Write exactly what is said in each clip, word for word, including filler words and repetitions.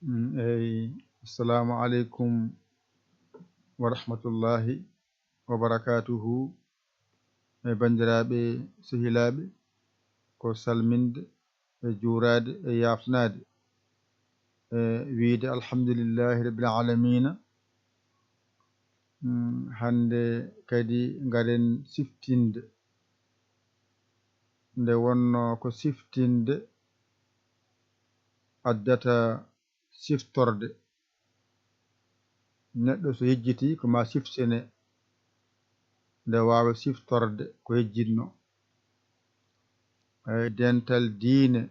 Mm, eyi, assalamu aleykum wa rahmatullahi wa barakatuhu. E banndiraaɓe, sehilaaɓe, ko salminde e juuraade e yaafnaade, e wiyde alhamdulillahi rabbil aalamiina. Mm, hannde kadi ngaren siftinde, nde wonno ko siftinde addata siftorde. Neɗɗo so yejjitii, ko maa siftine, nde waawa siftorde ko yejjitno. E dental diine,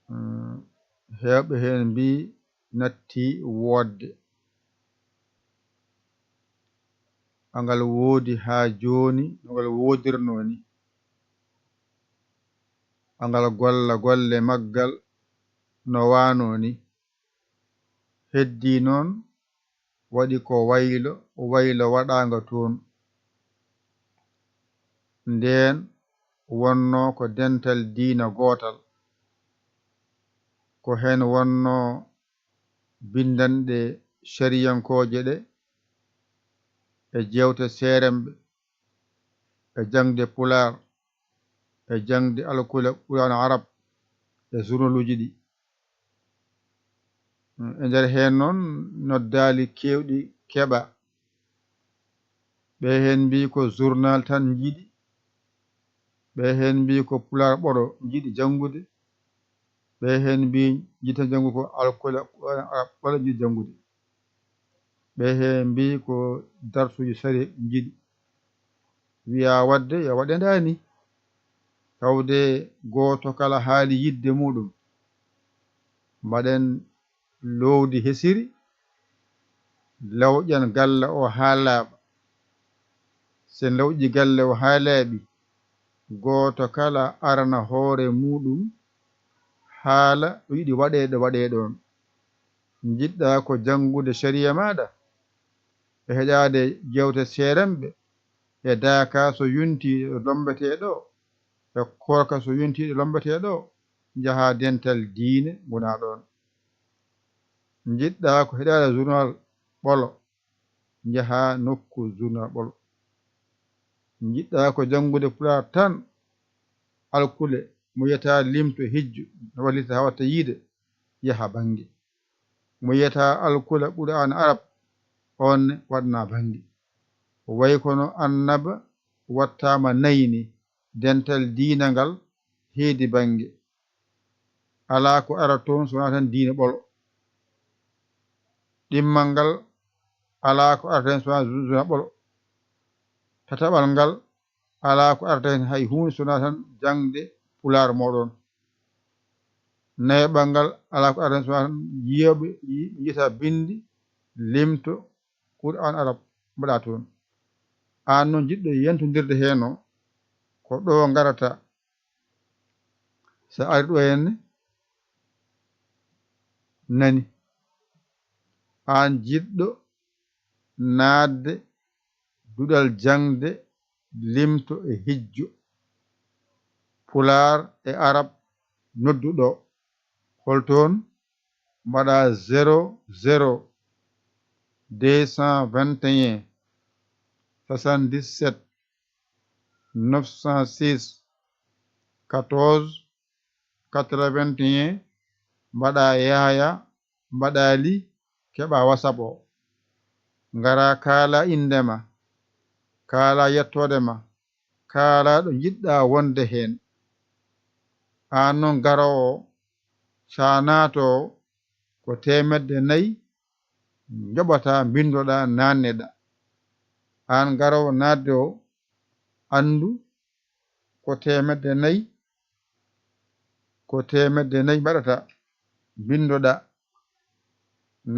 mm, heewɓe heen mbii natti woodde. Angal woodi haa jooni, no ngal woodirnoo ni. Angal golla golle maggal no waanoo ni. Heddii noon, waɗi ko waylo, waylo waɗaanga toon. Ndeen wonnoo ko dental diina gootal. Ko heen wonnoo binndanɗe cariyankooje ɗe, e jeewte seeremɓe, e jaŋde pulaar, e jaŋde alkule Qur'aan Arab, e journaluuji ɗi. E nder heen noon, noddaali keewɗi keɓaa. Ɓe heen mbii ko journal tan njiɗi, ɓe heen mbii ko pulaar ɓolo njiɗi janngude, ɓe heen mbii njiɗi tan janngude ko alkule Qur'aan Arab ɓolo njiɗi janngude. Ɓe heen mbii ko darsuuji sariya njiɗi. Wiyaa waɗde, yo waɗe ndaa ni. Tawde gooto kala haali yiɗde muuɗum. Mbaɗen loowdi hesiri, lawƴen galle o haa laaɓa. So en lawƴii galle o haa laaɓi, gooto kala arana hoore muuɗum, haala ɗo yiɗi waɗeede, waɗee ɗoon. Njiɗɗaa ko janngude cariya maaɗa, e heɗaade jeewte seeremɓe, e daaka so yontii ɗo lommbetee ɗo, e koorka so yontii ɗo lommbetee ɗo, njahaa dental diine ngonaa ɗoon. Njiɗɗaa ko heɗaade journal ɓolo, njahaa nokku journal ɓolo. Njiɗɗaa ko janngude pulaar tan, alkule mo wiyataa limto hijju no wallita haa watta yiide, yaha bannge. Mo wiyataa alkule Qur'aan Arab, oon ne waɗanaa bannge. Way kono annaba wattaama nayi ni, dental diina ngal heedi bannge. Alaa ko ara toon so wonaa tan diine ɓolo. Ɗimmal ngal alaa ko arata heen so wonaa journal ɓolo. Tataɓal ngal alaa ko arata heen hay huunde so wonaa tan jaŋde pulaar mooɗon. Nayaɓal ngal alaa ko arata heen so wonaa tan yiyooɓe yi-, yiyata binndi, limto, Qur'aan Arab mbaɗaa toon. Aan noon jiɗɗo yentondirde heen o, ko ɗo ngarata. So ari ɗo henne, nani. Aan jiɗɗo naatde duɗal jaŋde limto e hijjo, pulaar e arab, noddu ɗo. Hol toon? Mbaɗa zéro zéro deux cent vingt et un soixante-dix-sept neuf cent six quatorze quatre-vingt-un, mbaɗa Yahaya, mbaɗa Li, keɓa WhatsApp o. Ngara kaala innde ma, kaala yettoode ma, kaala ɗo njiɗɗa wonde heen. Aan noon garoowo o, sa naato o, ko teemedde nayi njoɓata, mbinndoɗa, naanneɗa. Aan garoowo naatde o, anndu ko teemedde nayi, ko teemedde nayi mbaɗata, mbinndoɗa,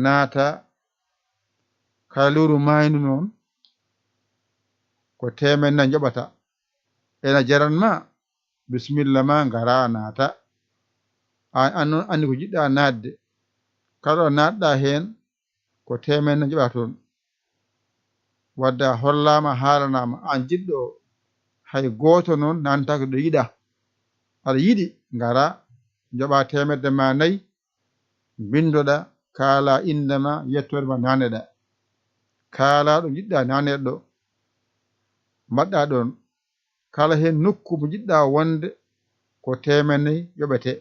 naata. Kala lewru maaynu noon, ko teemedde nayi njoɓata. Ena jaran ma, bisimilla ma, ngara naata. Aan, aan noon anndi ko njiɗɗa naatde. Kala ɗo naatɗa heen, ko teemedde nayi njoɓata toon. Wadde a hollaama, haalanaama, aan jiɗɗo o, hay gooto noon naantaaki ɗo yiɗa. Aɗa yiɗi, ngara, njoɓa teemedde ma nayi, Mbinndoɗaa, kaalaa innde maa, yettoode maa, naneɗaa. Kaalaa ɗo njiɗɗaa naneede ɗo, mbaɗɗaa ɗoon. Kala heen nokku mo njiɗɗaa wonde, ko teemedde nayi yoɓetee.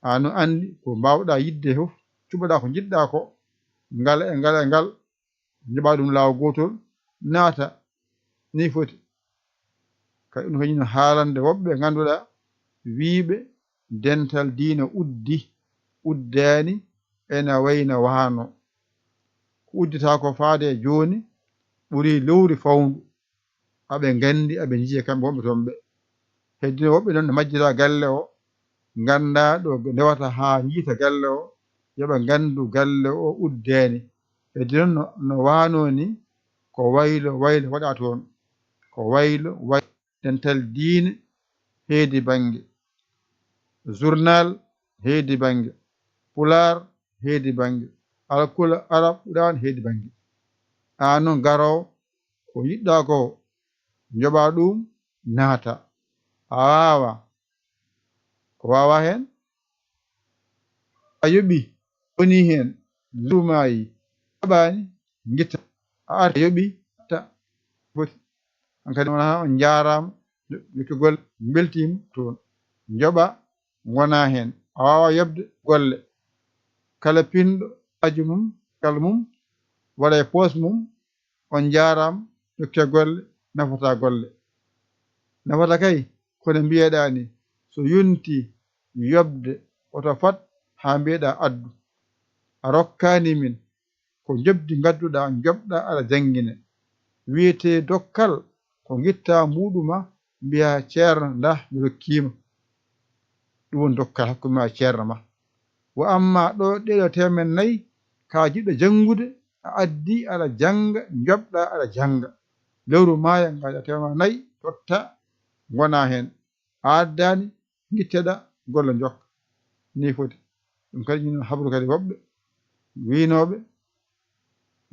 Aan no anndi ko mbaawɗaa yiɗde fof, cuɓoɗaa ko njiɗɗaa ko, ngal e ngal e ngal, njoɓaa ɗum laawol gootol, naata. Nii foti. Kadi ɗum kañum no haalande woɓɓe ɓe ngannduɗaa, wiyɓe dental diina uddi, uddaani, ena wayi no waano. Ko uddita ko faade e jooni ɓuri lowri fawndu. Aɓe nganndi, aɓe njiya kamɓe wonɓe toon ɓe. Heddino woɓɓe noon no majjira galle o, ngannda ɗo ndewata haa njiita galle o, yoɓa nganndu galle o uddaani. Heddino no, no waano ni, ko waylo, waylo waɗa toon. Ko waylo, waylo dental diine heedi bannge. Journal heedi bannge. Pulaar heedi bannge. Alkula, Arab, Quraan heedi bannge. Aan noon garoowo, ko njiɗɗaa ko, njoɓaa ɗum, naata. A waawaa. Ko waawaa heen? A yoɓii, wonii heen, lewru maayi, yoɓaani, ngitta. A arta, a yoɓii, ngitta. Foti. Hankadi wonaa on njaaraama, yoɓi golle, mbeltiima toon. Njoɓaa, ngonaa heen. A waawaa yoɓde golle. Kala pinɗo haaju mum, kala mum, waɗa e poos mum, on njaaraama, yoɓtee golle, nafataa golle. Nafata kay, kono mbiyeɗaa ni, so yontii yoɓde, woto fat haa mbiyeɗaa addu. A rokkaani min, ko njoɓdi ngadduɗaa, njoɓɗaa aɗa janngina. Wiyetee dokkal, ko ngittaa mbuuɗu ma, mbiyaa ceerno, ndaa, mi rokkiima. Ɗum woni dokkal hakkunde ma e ceerno ma. Wa amma ɗo, ɗeeɗo teemedde nayi, ka jiɗɗo janngude, a addi aɗa jannga, njoɓɗaa aɗa jannga. Lewru maaya, ngaɗa teemedde nayi, totta, ngona heen. A addaani, ngitteɗaa, golle njokka. Nii foti. Ɗum kadi, ñin habru kadi woɓɓe wiynooɓe,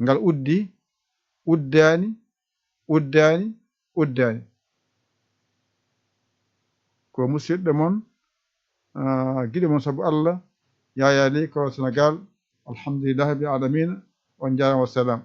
ngal uddi, uddaani, uddaani, uddaani. Ko musidɗo mon, ah, giɗo mon sabu Allah, Yaya Ly, ko Senegal. Alhamdulillahi rabbil alamina. On njaaraama, wassalam.